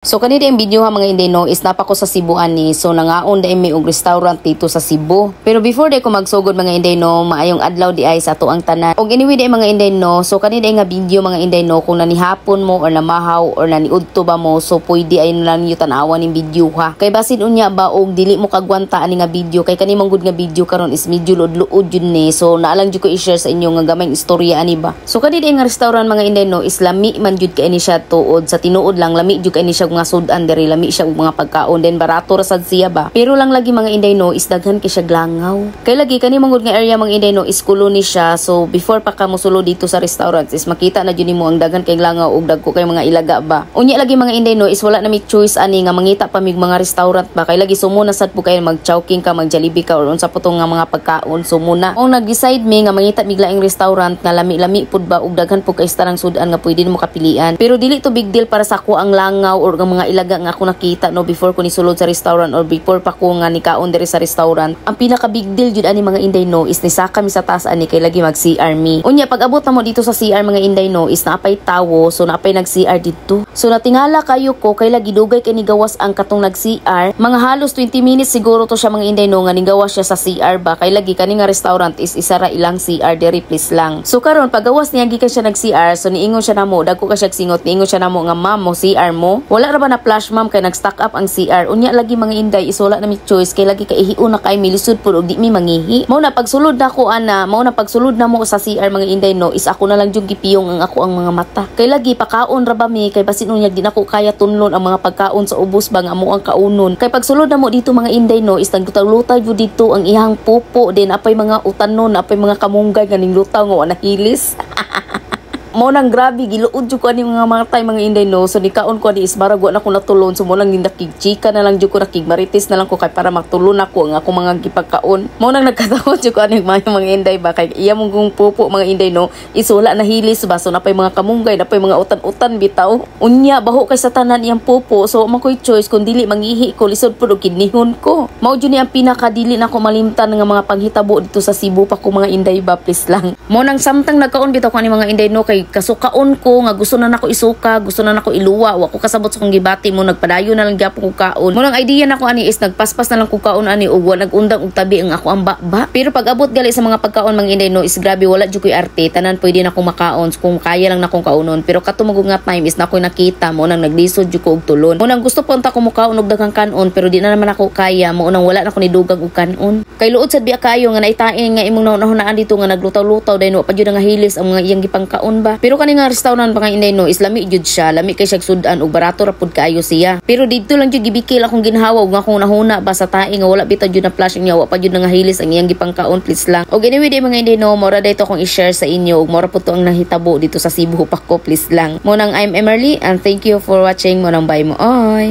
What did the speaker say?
So kani ang video ha, mga inday, no, is naa pa ko sa Cebu ani. So nangaon dai mi og restaurant dito sa Cebu. Pero before dai ko magsugod, mga inday, no, maayong adlaw diay sa ato ang tanan. Og anyway dai, mga inday, no, so kani dai nga video, mga inday, no, kung nanihapon mo or namahaw or naniudto ba mo, so pwede ay lang ninyo tan-awan ning video ha. Kay basin unya ba og dili mo kagwanta ani nga video, kay kani man gud nga video karon is medyo luod-luod jud ni. So naa lang jud ko i-share sa inyo nga gamayng istorya ani ba. So kani dai nga restaurant, mga inday, no, is lami man jud kay ni siya tuod. Sa tinuod lang, lami jud kay ni siya nga sudan diri, lami siya og mga pagkaon, then barato ra sad siya ba. Pero lang lagi, mga inday, no, is daghan kay siya langaw. Kay lagi kani man gud nga area, mga inday, no, is colony siya. So before pa ka mosulod dito sa restaurant is makita na jud nimo ang daghan kay langaw ug dagko kay mga ilaga ba. Unya lagi, mga inday, no, is wala na mi choice ani nga mangita pa mig mga restaurant ba, kay lagi sumo na sad po kayo mag Chowking ka, mag Jollibee ka or unsa po tong nga mga pagkaon, sumo na. Ang nag-decide mi nga mangita mig laing restaurant nga lami-lami pud ba ug daghan pud kay tanang sudan nga pwede nimo kapilian. Pero dili to big deal para sa ako ang langaw or ang mga ilaga nga ako nakita, no, before ko nisulod sa restaurant or before pa ko nga nikaon diri sa restaurant. Ang pinaka big deal jud ani, mga inday, no, is nisaka mi sa taas ani kay lagi mag CR mi. Unya pag abot na mo dito sa CR, mga inday, no, is naapay tawo, so naapay nag CR didto. So natingala kayo ko kay lagi dugay kay nigawas ang katong nag CR. Mga halos 20 minutes siguro to siya, mga inday, no, nga nigawas siya sa CR ba, kay lagi kani nga restaurant is isa ra ilang CR diri, please lang. So karon pagawas niya gikan siya nag CR, so niingon siya namo, dagko ka siya singot, niingon siya namo nga, "Ma'am, mo CR mo?" "Wala ra ba na flush, ma'am, kay nag stock up ang CR." Unya lagi, mga inday, is wala na mi choice kay lagi kaihion na kay milisod pud og di mi mangihi. Mao na pagsulod na ko ana, mao na pagsulod na mo sa CR, mga inday, no, is ako na lang jud gipiyong ang ako ang mga mata. Kay lagi pakaon ra ba mi, kay basin unya di na ko kaya tunlon ang mga pagkaon sa ubos ba nga amo ang kaunon. Kay pagsulod na mo dito, mga inday, no, is naglutaw-lutaw jud dito ang iyang pupo din, apay mga utanon, apay mga kamunggay nga ning lutaw nga wa nahilis. Mo nang grabe giluod jud ko ani mga matay, mga inday, no. So nikaon ko ani is barag wa na ko natulon. So mo lang nakig chika na lang jud ko, nakig marites na lang ko kay para matulon ako ang akong mga gipagkaon. Mo nang nagkataon jud ko ani mga inday ba, kay iya mong kung pupo, mga inday, no, is wala nahilis ba. So napay mga kamunggay, napay mga utan-utan bitaw. Unya baho kay sa tanan iyang pupo, so mo koy choice kun dili mangihi ko, lisod pud og kidnihon ko. Mao jud ni ang pinakadili na ko malimtan nga mga panghitabo dito sa Cebu pa ko, mga inday ba, please lang. Mo nang samtang nagkaon bitaw ko ani, mga inday, no, kay kasukaon ko nga gusto na nako isuka, gusto na nako iluwa, wa ko kasabot sa akong gibati mo nagpadayon na lang gyapon ko kaon. Mo nang idea nako ani is nagpaspas na lang ko kaon ani ug wa nagundang og tabi ang ako ang baba. Pero pag abot gali sa mga pagkaon, mga inday, no, is grabe, wala jud koy arte, tanan pwede na akong makaon kung kaya lang nakong kaunon. Pero kato nga time is nakoy nakita, mo nang naglisod jud ko og tulon. Mo nang gusto punta ko mukaon og daghang kanon, pero di na naman ako kaya, mo nang wala na ko nidugang og kanon. Kay luod sad biya kayo nga naitain nga imong nahunahunaan dito nga naglutaw-lutaw dahil wa pa jud nga hilis ang mga iyang gipangkaon ba. Pero kani nga restaurant, mga inday, no, is lami jud siya, lami kay siya sudan ug barato ra pud kaayo siya. Pero didto lang jud gibikil akong ginhawa ug akong nahuna ba sa tae nga wala bitaw jud na flush niya, wa pa jud nga hilis ang iyang gipangkaon, please lang. Og anyway di, mga inday, no, mora dito akong i-share sa inyo ug mora pud to ang nahitabo dito sa Cebu pa ko, please lang. Mo nang I'm Emerly and thank you for watching. Mo nang bye mo oy.